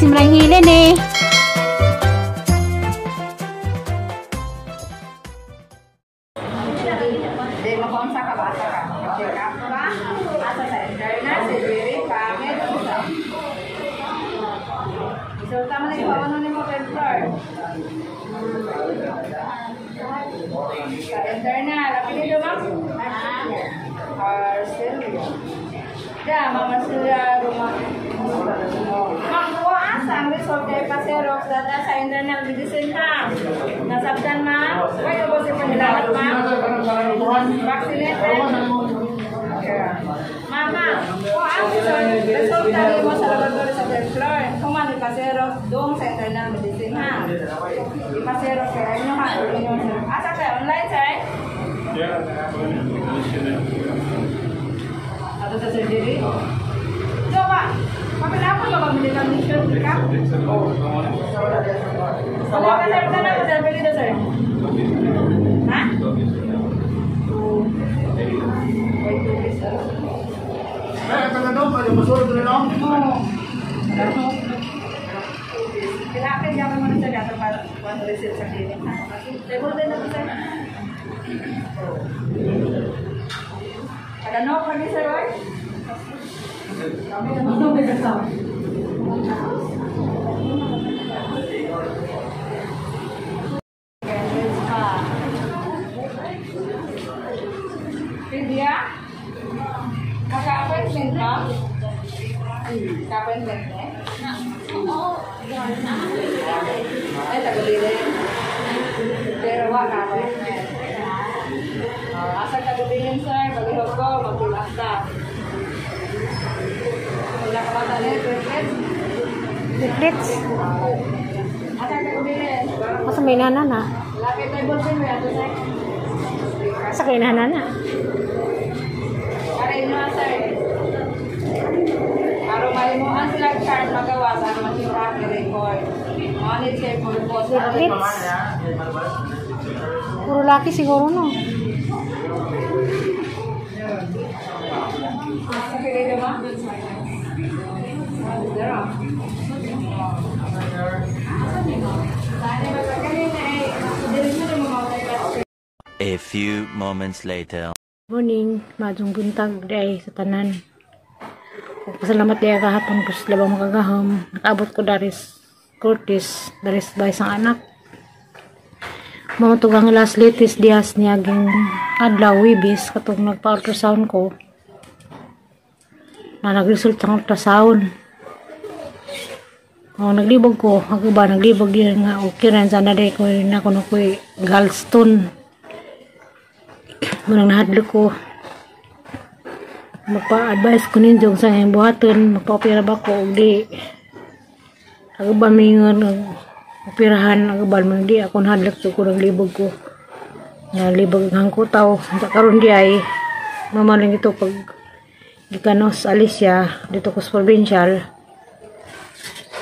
Maasim ra hilin eh. Di, makaunsa ka ba? Asa ka? Check up ka? Asa sa internal, surgery, pamit, unsa? Resulta mo na yung paano ni mo, Pedro. Sa internal, apelido, ma'am? Arcelia. Da, Ma'am Arcelia Roma. Ma'am, kuha asa ang result kay pa-Xerox data sa internal medicine ha. Nasabtan, ma'am? Why ubos yung pangilahat, ma'am? Vaccinated? Mama, kuha ang result mo sa laboratory sa third floor. Kung ano ipa-Xerox doon sa internal medicine ha. Ipa-Xerox kaya inyo ha. Inyo, sir. Asa kayo? Online, sir? Ato sa surgery? So ba? Papilapon ba ba medical mission ka? Wala ka, sir. Kana ko, sir. Pilido, sir. Ha? Wait, 2 weeks, sir. Oo. Kailangan niya mo na siya gato para kuha receipt sa clinic. Table din na to, sir. Ano pagi, sir, oy? Kami ano may kasama. Lydia? Maka-appointment ka? Ka-appointment eh? Ay, tagubilin. Pero wa ka-appointment. Oh, asa tagubilin, sir? Palihog ko, magpulas ka. Wala ka ba tali? Platelets? Platelets. Asa tagubilin? Asa may nana na? Lapit tayo ballpen mo yato, sir. Sa kay nana na. Aray mo, sir. Aron mahimuan sila card magawas, aron makita ang record. Mo ni siya purpose. Platelets. Puro laki siguro no. Asa pilido mo? Zero. A few moments later. Morning, maayong buntag day sa tanan. Ug pasalamat day kahapon ko sa labang makagahom. Nakaabot ko daris Cortes, daris bay sang anak. Mamutog ang last latest dias niaging adlaw Webes katong nagpa-ultrasound ko. Na nag-result ang ultrasound. Oh, naglibog ko, ako ba naglibog yun nga okay rin sana day ko na kuno ko gallstone. Munang nahadlok ko. Magpa-advise ko ninyo sa iyong buhaton, magpa-opera ba ko og di. Ako ba mingon operahan, ako ba man di ako nahadlok ko naglibog ko. Nalibog ang hangkutaw. Sa karon di ay mamaling ito pag gikanos Alicia dito ko sa provincial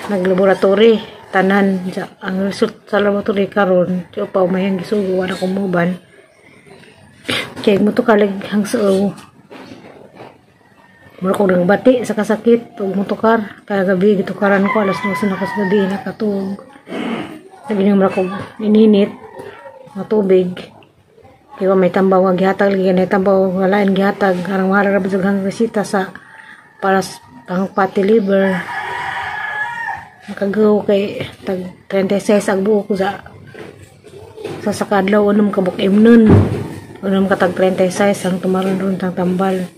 naglaboratory tanan sa ang result sa laboratory karon di pa umayang gisugo wala ko muban kay mo to kalag hangsuo mura ko nang bati sa kasakit ug motukar kaya gabi gitukaran ko alas 12 na ko sa gabi nakatuog lagi nang mura ko ininit nga tubig kay wa may tambaw nga gihatag lagi na tambaw nga lain gihatag arang wala ra ba hang resita sa para sa pang fatty liver. Makagaw kay tag 36 ang buo ko sa sakadlaw unom ka buk imnon unom ka tag 36 ang tumaron ron tang tambal.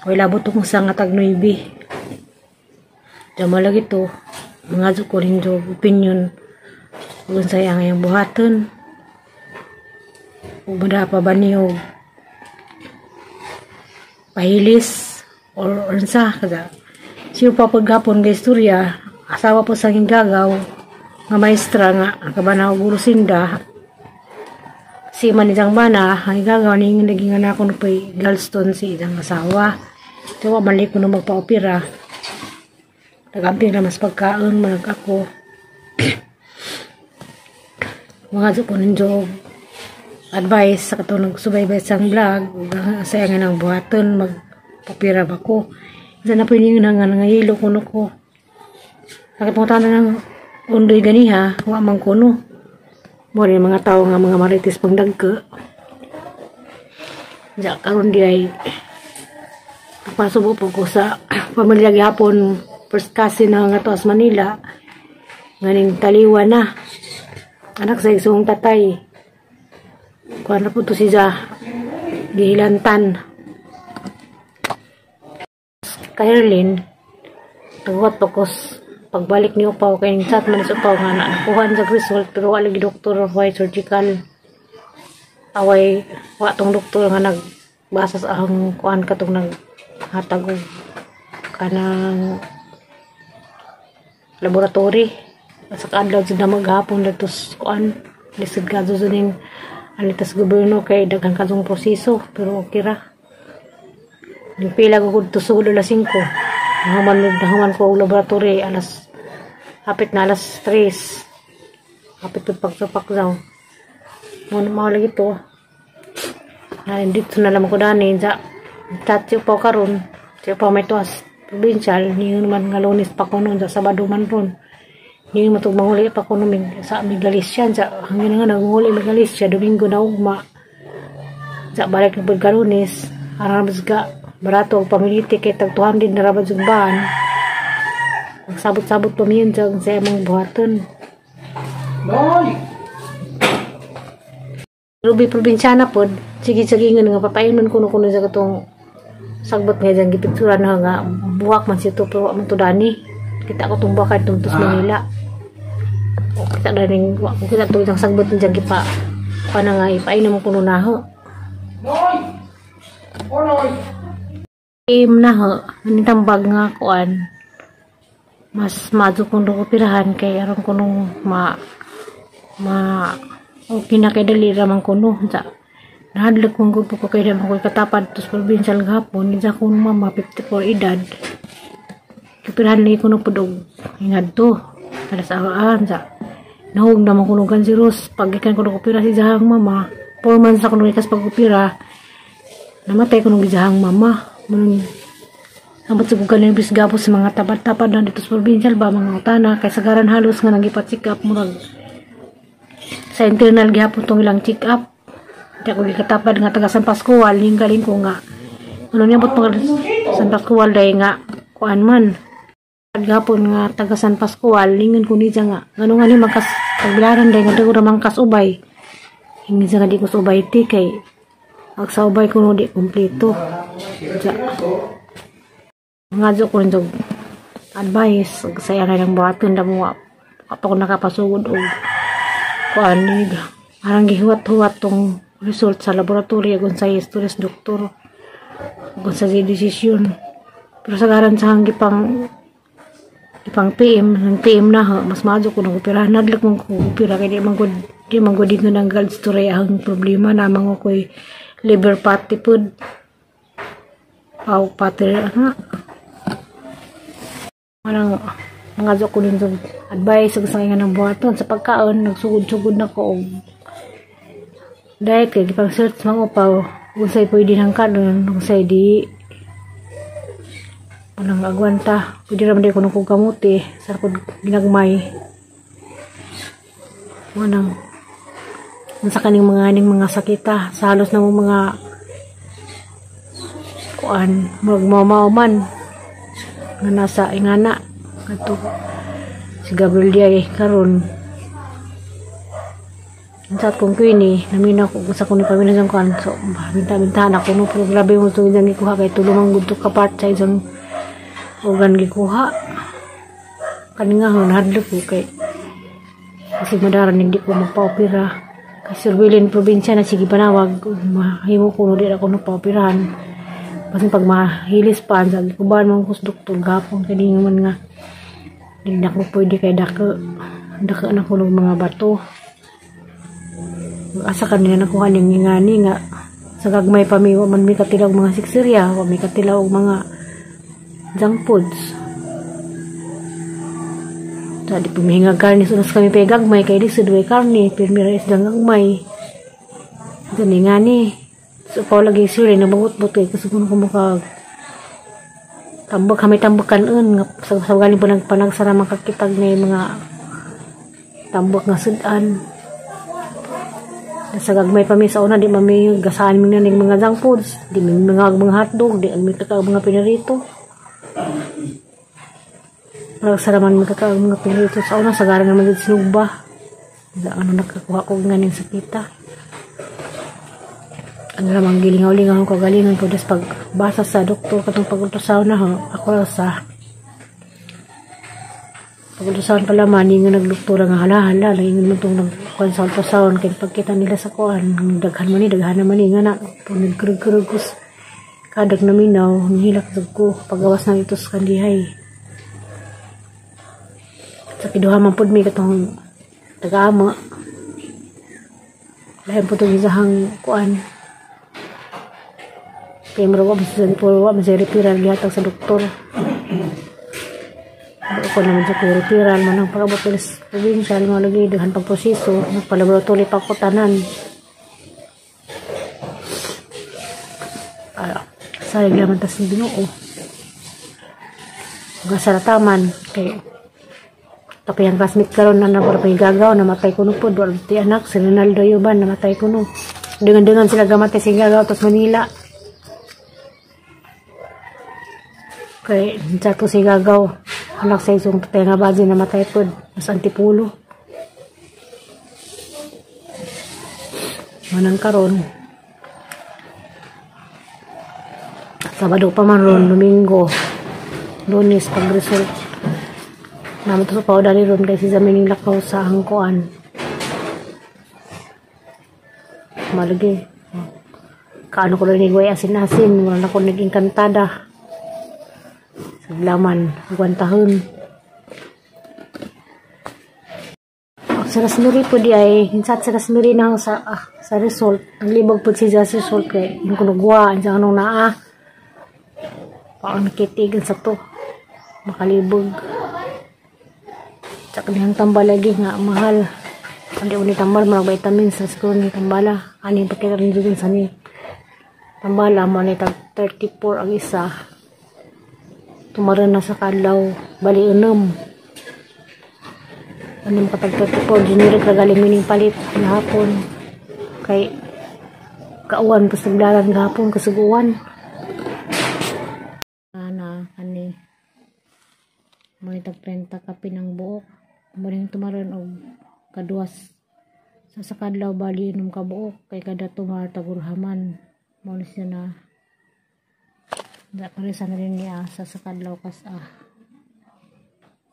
Wala labot ko sa nga tag 9. Jama lagi to mga ko rin jo opinion ug unsay ang iyang buhaton ug mada pa ba niyo pahilis or unsa kada siyo pa paghapon kay istorya asawa po sa gagaw nga maestra nga kabana og guro sinda si manijang bana ang gagaw ni naging anak ko pay gallstone si idang asawa. So mali ko na magpa-opera nagamping na mas pagkaon manag ako mga ko ninyo advice sa katong nagsubaybay sa vlog sa nga nang buhaton magpapira ba ko. Isa na po yung nga nangahilo kuno ko. Sakit mo na ng undoy ganiha, wa man kuno. Mo rin mga tao nga mga marites pang dagko. Ja karon di ay pasubo po ko sa pamilya gihapon, first cousin na nga to sa Manila. Nganing taliwa na. Anak sa igsoong tatay. Kuan na po to siya gihilantan. Kaherlin, taguhat pa ko pagbalik ni Upaw kay ning chat man sa Upaw nga na nakuhaan sa result pero wala lagi doktor way surgical away, wa tong doktor nga nagbasa sa ang kuan katong naghatag og kanang laboratory sa kaadlaw jud na maghapon didto sa kuan. Lisod ka jud ning anitas gobyerno kay daghan kadtong proseso, pero okay ra. Ning pila ko to sugod alas 5, nahuman ko og laboratory alas hapit na alas 3, hapit pud pagsapak daw mo mao lagi to na dito na lang ko dani sa chat si Upaw karon. Si Upaw may tuas provincial niyo naman nga Lunes pa ko noon, sa Sabado man ron niyo matug manguli pa ko mig sa mig Galicia sa hangin nga nanguli mig Galicia Domingo na ugma sa balik na pud ka Lunes aron ka barato ang pamiliti kay tag 200 na ra ba jud ban. Magsabot-sabot pa mi yun sa imong buhaton. Noy! Ruby probinsyana pod, sige-sige nga nga papainon kuno kuno sa katong sagbot nga dyan gipicturan na nga buwak man siya to, pero wa man to dani. Kita ko tong buwak tong tos Manila. O kita dani, wa ko kita to isang sagbot dyan gipa pa na nga ipainom kuno naho. Noy! Oh, Noy! Im na ho, tambag nga kuan. Mas madyo kong operahan kay aron kuno ma ma okay na kay dali ra man kuno. Sa nahadlok man gud ko kay di man ko katapad tos provincial gahapon sa akong mama, 54 edad. Operahan lagi kuno pud og ingadto para sa awaan sa nahug naman kuno cancerous. Pag gikan kuno opera si iyahang mama, 4 months ako gikas pag-opera, namatay kuno iyahang mama. Manong Amot sa kugan bis gapos sa mga tapad-tapad na dito sa provincial ba, mga utana kay sagaran halos nga nagipa-check up, murag sa internal gihapon tong ilang check up. Di ako gikatapad nga taga San Pascual ning galing ko nga ano niya bot mga San Pascual day nga kuan man gapon nga taga San Pascual. Lingon ko niya nga ngano nga ni magkas pagbilaran day nga daw ra mangkas ubay. Hingi nga di ko sa ubay ti kay ag sa ubay kuno di kumpleto. Ja. Nga ko rin advice ug saya nga ng buhaton da mo pa ko nakapasugod og kuan arang gihuwat-huwat tong result sa laboratory agon sa istorya doktor agon sa desisyon. Pero sa garan sa hanggi pang ipang PM ng PM na ha, mas maadyo ko nang opera. Nadlak mong ko opera kay di man gud di nga nanggal istorya ang problema na mga ko'y liver fatty pud aw fatty ha. Parang mga ko din sa advice sa nga ng buhaton sa pagkaon. Nagsugod-sugod na ko og diet kay gipang search mga upaw unsay pwede nang kanon, unsay di. Walang agwanta, pwede raman di ko nung kamuti sa kod ginagmay. Manang sa kaning mga ning mga sakita sa halos na mga kuan murag mao man nga nasa ingana kadto si Gabriel Diay karon sa kong queenie naminaw ko sa kong ipaminaw sa kuan. So binta-bintahan ako no, pero grabe mo itong isang gikuha kay tulungan gud ka part sa isang organ gikuha kani nga ho. Nahadlok ko kay kasi madaran hindi ko magpa-opera kay Sir William probinsya na sige panawag mahimo ko no di ako nagpa-operahan. Kasi pag mahilis pa sabi ko ba mo ko sa doktor gapon kay di naman nga di na ko pwede kay dako dako na ko ng mga bato. Asa kanila nakuha ning ngani nga sa gagmay pa mi, wa man mi katilaw mga siksirya, wa mi katilaw og mga junk foods. Sa di pumihinga karne, sunas kami pa gagmay kay di sudway karne pirmi ra isdang gagmay gani ngani. So pa lagi sila na bangot-bot kay kasi kuno ko maka Tambak kami tambak kanon nga sa galing po nagpanagsara makakitag na yung mga tambak nga sudan. Sa gagmay pa mi sa una, di mami gasaan mi na ning mga junk foods, di mi mga hotdog, di mi kakaag mga pinarito. Panagsara man mi kakaag mga pinarito sa una, sagara naman gid sinugba. Ano nakakuha ko nganing sakita. Ano namang gilingaw-lingaw ko galingan ko des pag basa sa doktor katong pag-ultrasound na ho, ako lang sa pag-ultrasound pala man ingon nagdoktora nga hala-hala ingon man tong nagkuan sa ultrasound kay pagkita nila sa kuan daghan man ni daghan naman ni nga na nagkurug-kurug ko kadag naminaw nihilak jud ko pagawas na dito sa kandihay sa kiduha man pud mi katong taga-ama lain po itong isahang kuan kaya marawa man sa referral gihatag sa doktor. Ako naman sa ko referral man ang pag-abot nila sa provincial mga lagi daghan pag proseso nagpa-laboratory pa ko tanan. Salig naman tas ng Ginoo. Hanggang sa nataman kay tapos ang classmate karon na napara pa gagaw namatay kuno po wala ti anak si Ronaldo Yuban namatay kuno. Dengan-dengan sila gamatay si gagaw tas Manila. Kay sato si gagaw anak sa isong patay nga bazi namatay pod mas Antipulo. Manang karon Sabado pa man ron, Domingo, Lunes pag result. Naman to sa paudali ron kay si Zamining lakaw sa hangkuan. Malagi. Kaano ko rin igway asin-asin. Wala na ko nag-engkantada. Saglaman, guwantahon. Sa Rosemary po di ay, hinsat sa Rosemary na sa, sa result. Ang libog po siya sa result kay yung kunugwa, ang anong naa. Parang nakitigan sa to. Makalibog. Sa kaniyang tambal lagi nga, mahal. Hindi ko ni tambal, mga vitamins sa siguro ni tambala. Ano yung pakita rin dyan sa ni tambala, mo ni tag 34 ang isa. Tumaran na sa kadlaw, bali unom. Ano yung katag 34, generic na galing mining palit gahapon. Kay kauan, pas nagdalan gahapon, kasuguan. Ana, ani. May tag 30 kape ng buok. Muling tumaron og kaduas sa kadlaw bali nung kabuok kay kada tumar tagurhaman mo ni siya na da parisa na rin niya sa kadlaw kas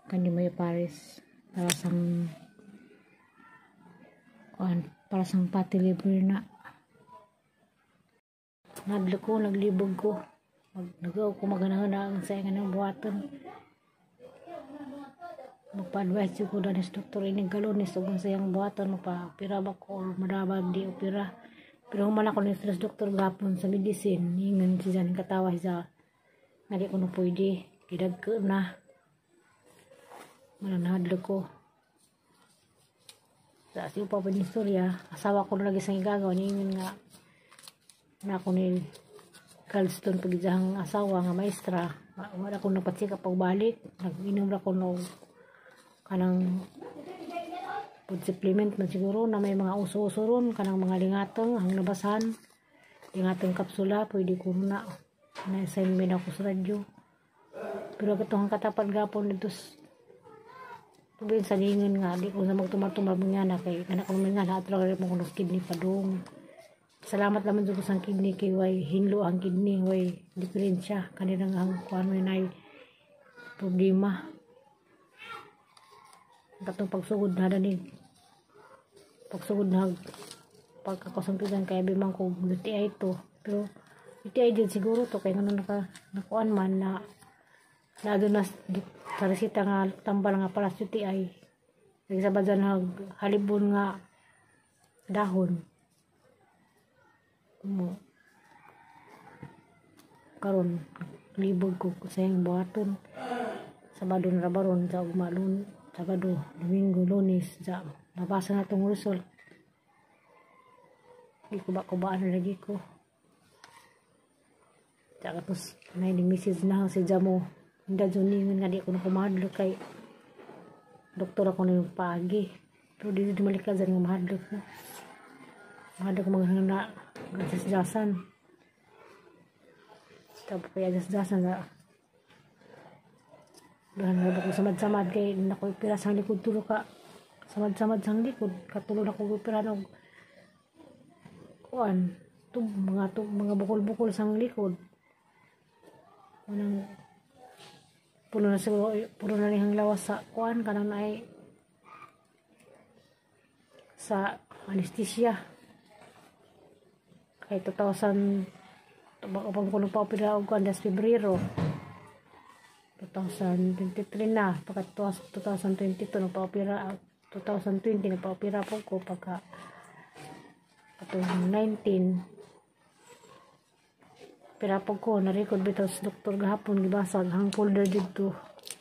kani may pares para sang kuan para sang fatty liver na nadlo ko naglibog ko nagaw ko maganahan ang sa nga buhaton. Magpa-advise ko dahil sa doktor ining galonis ug sa iyang buhaton magpa-opera ba ko or madabag di opera. Pero human ako ni stress doktor gapon sa medicine ingon siya ning katawa siya nga di ko no pwede gidagko na mananahadlo ko. Sa siyo pa pa ni istorya asawa ko na lagi sa igagaw niingon nga na ako ni gallstone pag iyang asawa nga maestra wala ko napatsika pagbalik nag-inom ra ko no kanang food supplement man siguro na may mga uso-uso ron kanang mga lingatong ang nabasan lingatong kapsula pwede ko na na-send me na ako sa radyo pero katong katapat gapon dito sa ningon nga di ko na magtumar-tumar mga na kay anak ko nga na atro mo kuno kidney padung salamat naman jud ko sa kidney kay way hinlo ang kidney way diferensya kanirang ang kuan may nay problema. Katong pagsugod na danig pagsugod na pagkakasampitan kaya bimang ko UTI to pero UTI din siguro to kay ngano naka nakuan man na na doon na sa resita nga tambal nga para sa UTI nagsabad na halibon nga dahon mo karon libog ko sa iyang buhaton Sabado na rabaron sa ugma Sabado, Domingo, Lunes, sa nabasa na itong result. Di ko ba kubaan na lagi ko. Tapos na message na si Jamo. Hindi dyan ningon nga di ko na kumahadlok kay doktor ako na yung paagi. Pero di dyan malika dyan nga mahadlok ko. Mahadlok mga na gasas-gasan. Tapos kaya gasas-gasan na dahan na ko samad-samad kay nakoy pira sa likod tulo ka samad-samad sa likod katulo na ko pira og kuan tub mga bukol-bukol sa likod. Unang puno na siguro, puno na niyang lawas sa kuan kanang naay sa anesthesia. Kay 2000 upang kuno pa opera og kuan das Pebrero 2023 na, pagka 2022 nagpa-opera, 2020 nagpa-opera po ko, pagka atong 19 pira po ko na-record bitaw sa doktor gahapon, gibasa ang folder dito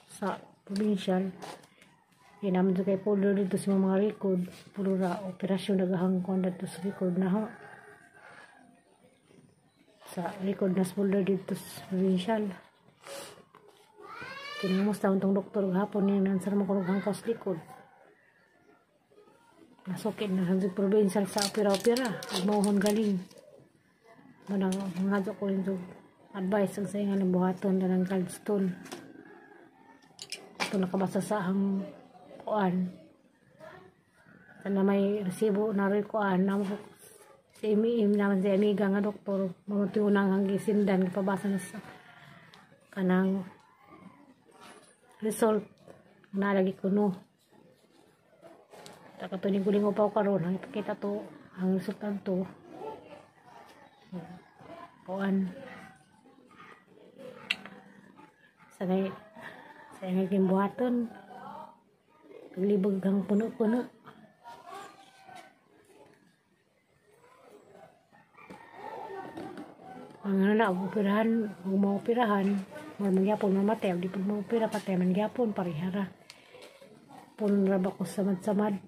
sa provincial. Kaya naman kay folder dito sa mga record, puro ra operasyon nagahang kuan dito sa record na ho. Sa record na folder dito sa provincial. Kinumusta tong doktor gahapon niya nansar mo kuno hangkaw sa likod. Nasukit na sa provincial sa opera-opera. Ug mauhon galing. Manang mga ko rin advice ang sa nga ng buhaton na ng gallstone. Ito nakabasa sa ang kuan. Sana may resibo na rin kuan. Namo si Imi naman si amiga nga doktor. Mamunti unang ang gisindan. Pabasa na sa kanang result. Nalagi ko no. Takatuning kuling upaw karon ang ipakita to ang resulta to. Kuan. Sanay sa ingay buhaton. Paglibog kang puno-puno. Ang ano na, operahan, kung maoperahan, magyapon mamatay, di pag maopera patay man gyapon, parihara. Puno na ba ko samad-samad.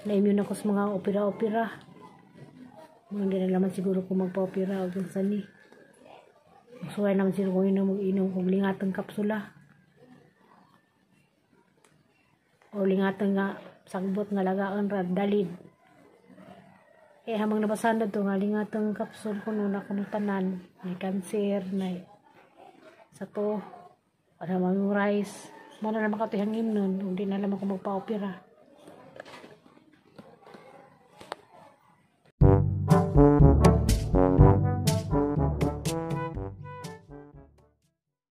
Na-immune ako sa mga opera-opera. Mga hindi na naman siguro kung magpa-opera o kung sani. Suway naman siguro kung inom, inom kung lingatang kapsula. O lingatang nga sagbot nga lagaan ra dalid. Eh hamang nabasahan na to nga lingatang kapsul kuno na kuno tanan, may cancer, may sa to, para memorize. Muna naman katihang nun, hindi na naman ako magpa-opera.